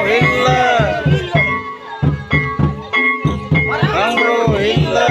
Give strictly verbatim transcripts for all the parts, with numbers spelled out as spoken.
ᱦᱤᱞᱞᱟᱹ᱾ ᱟᱢᱨᱚ ᱦᱤᱞᱞᱟᱹ᱾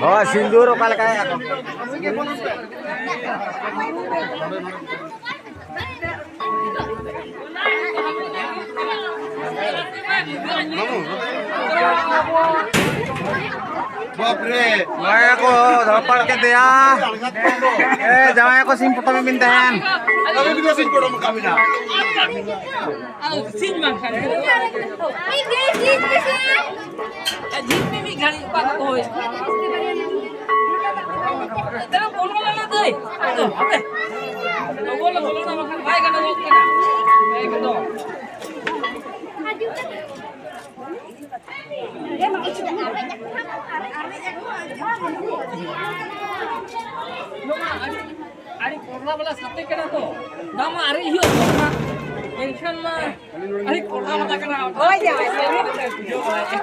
ᱦᱳᱭ, ᱥᱤᱸᱫᱩᱨ ᱚᱠᱟ ᱞᱮᱠᱟ? ᱵᱟᱯᱨᱮ᱾ ᱡᱟᱶᱟᱭ ᱠᱚ ᱫᱷᱟᱯᱟᱲ ᱠᱮᱫᱮᱭᱟ᱾ ᱮ, ᱡᱟᱶᱟᱭ ᱠᱚ ᱥᱤᱢ ᱯᱚᱴᱚᱢ ᱮᱢᱤᱱ ᱛᱟᱦᱮᱱ᱾ ᱟᱹᱵᱤᱱ ᱫᱚ ᱥᱤᱢ ᱯᱚᱴᱚᱢ ᱠᱟᱹᱢᱤ ᱱᱟ᱾ ᱟᱫᱚ ᱥᱤᱧ ᱵᱟᱝ ᱠᱷᱟᱱ᱾ ᱢᱤᱫ ᱜᱷᱟᱹᱲᱤᱡ ᱯᱟᱨᱚᱢ ᱦᱩᱭ᱾ ᱱᱮᱛᱟᱨ ᱵᱚᱞᱚ ᱞᱮᱱᱟ ᱫᱟᱹᱭ᱾ ᱟᱫᱚ ᱦᱟᱯᱮ᱾ ᱞᱚᱜᱚᱱ ᱞᱮ ᱵᱚᱞᱚᱱᱟ ᱵᱟᱠᱷᱟᱱ ᱵᱟᱭ ᱜᱟᱱᱚᱜᱚᱜ ᱠᱟᱱᱟ᱾ ᱮᱠᱫᱚᱢ᱾ ᱟᱹᱰᱤ ᱠᱚᱰᱨᱟ ᱵᱟᱞᱟ ᱥᱟᱛᱮ ᱠᱟᱱᱟ ᱛᱚ᱾ ᱱᱚᱣᱟ ᱢᱟ ᱟᱨᱮᱡ ᱦᱩᱭᱩᱜ ᱛᱟᱵᱚᱱᱟ᱾ ᱮᱱᱠᱷᱟᱱ ᱢᱟ ᱟᱹᱰᱤ ᱠᱚᱰᱨᱟ ᱵᱟᱞᱟ ᱠᱟᱱᱟ᱾ ᱦᱳᱭ, ᱡᱟᱶᱟᱭ, ᱥᱟᱹᱨᱤ ᱜᱮ᱾ ᱵᱩᱡᱷᱟᱹᱣ ᱵᱟᱲᱟᱭᱮᱫᱼᱟ᱾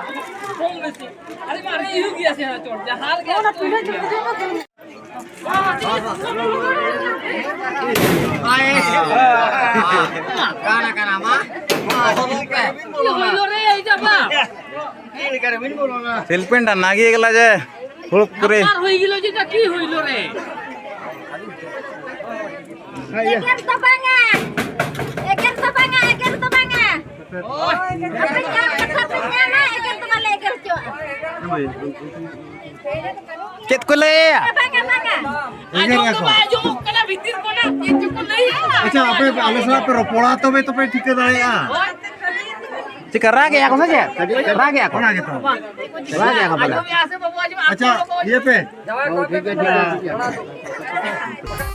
ᱠᱚᱢ ᱵᱮᱥᱤ᱾ ᱟᱨᱮ ᱢᱟ, ᱟᱨᱮ ᱦᱤᱡᱩᱜ ᱜᱮᱭᱟ ᱥᱮ ᱦᱟᱸᱜ, ᱪᱚᱴ ᱡᱟᱦᱟᱸ ᱨᱮᱜᱮ᱾ ᱚᱱᱟ ᱯᱤᱸᱰᱟᱹ ᱪᱚᱴ ᱨᱮ ᱦᱤᱡᱩᱜ ᱢᱟ᱾ ᱠᱟᱱᱟ, ᱠᱟᱱᱟ, ᱢᱟ᱾ ᱢᱟ, ᱦᱤᱡᱩᱜ ᱯᱮ᱾ ᱦᱩᱭ ᱞᱚ ᱨᱮ, ᱦᱤᱡᱩᱜ ᱢᱟ᱾ ᱥᱤᱞᱯᱤᱱ ᱰᱟᱱᱟ ᱜᱮ ᱜᱮᱞᱟ ᱡᱮ ᱦᱩᱲᱩ ᱯᱩᱨᱤ᱾ ᱟᱨ ᱦᱩᱭ ᱜᱮᱞᱚ ᱡᱮ ᱠᱟ ᱠᱤ ᱦᱩᱭ ᱞᱚ ᱨᱮ᱾ ᱮᱜᱮᱨ ᱫᱚ ᱵᱟᱝᱟ, ᱮᱜᱮᱨ ᱫᱚ ᱵᱟᱝᱟ, ᱮᱜᱮᱨ ᱫᱚ ᱵᱟᱝᱟ᱾ ᱟᱯᱮ ᱡᱟᱦᱟᱸ ᱠᱟᱛᱷᱟ ᱯᱮ ᱧᱟᱢᱟ, ᱮᱜᱮᱨ ᱫᱚ ᱵᱟᱞᱮ ᱮᱜᱮᱨ ᱦᱚᱪᱚᱣᱟᱜᱼᱟ᱾ ᱪᱮᱫ ᱠᱚ ᱞᱟᱹᱭᱟ? ᱵᱟᱝᱟ, ᱵᱟᱝᱟ᱾ ᱟᱸᱡᱚᱢ ᱫᱚ ᱵᱟᱭ ᱟᱸᱡᱚᱢᱚᱜ ᱠᱟᱱᱟ, ᱵᱷᱤᱛᱤᱨ ᱠᱷᱚᱱᱟᱜ ᱪᱮᱫ ᱪᱚᱠᱚ ᱞᱟᱹᱭᱟ᱾ ᱟᱪᱪᱷᱟ, ᱟᱯᱮ ᱟᱞᱮ ᱥᱟᱞᱟᱜ ᱯᱮ ᱨᱚᱯᱚᱲᱟ, ᱛᱚᱵᱮ ᱛᱚᱯᱮ ᱴᱷᱤᱠᱟᱹ ᱫᱟᱲᱮᱭᱟᱜᱼᱟ᱾ ᱪᱮᱫᱠᱟ ᱨᱟᱜᱮᱜᱼᱟ ᱠᱚ ᱥᱮ ᱪᱮᱫ? ᱨᱟᱜᱮᱜᱼᱟ ᱠᱚ? ᱚᱱᱟ ᱜᱮᱛᱚ᱾ ᱨᱟᱜᱮᱜᱼᱟ ᱠᱚ ᱯᱟᱞᱮ᱾ ᱟᱸᱡᱚᱢᱮᱜᱼᱟ ᱥᱮ ᱵᱟᱵᱩ, ᱟᱸᱡᱚᱢ ᱟᱪᱪᱷᱟ, ᱤᱭᱟᱹ ᱯᱮ᱾ ᱦᱳᱭ, ᱴᱷᱤᱠ ᱜᱮᱭᱟ, ᱴᱷᱤᱠ ᱜᱮᱭᱟ, ᱴᱷᱤᱠ ᱜᱮᱭᱟ᱾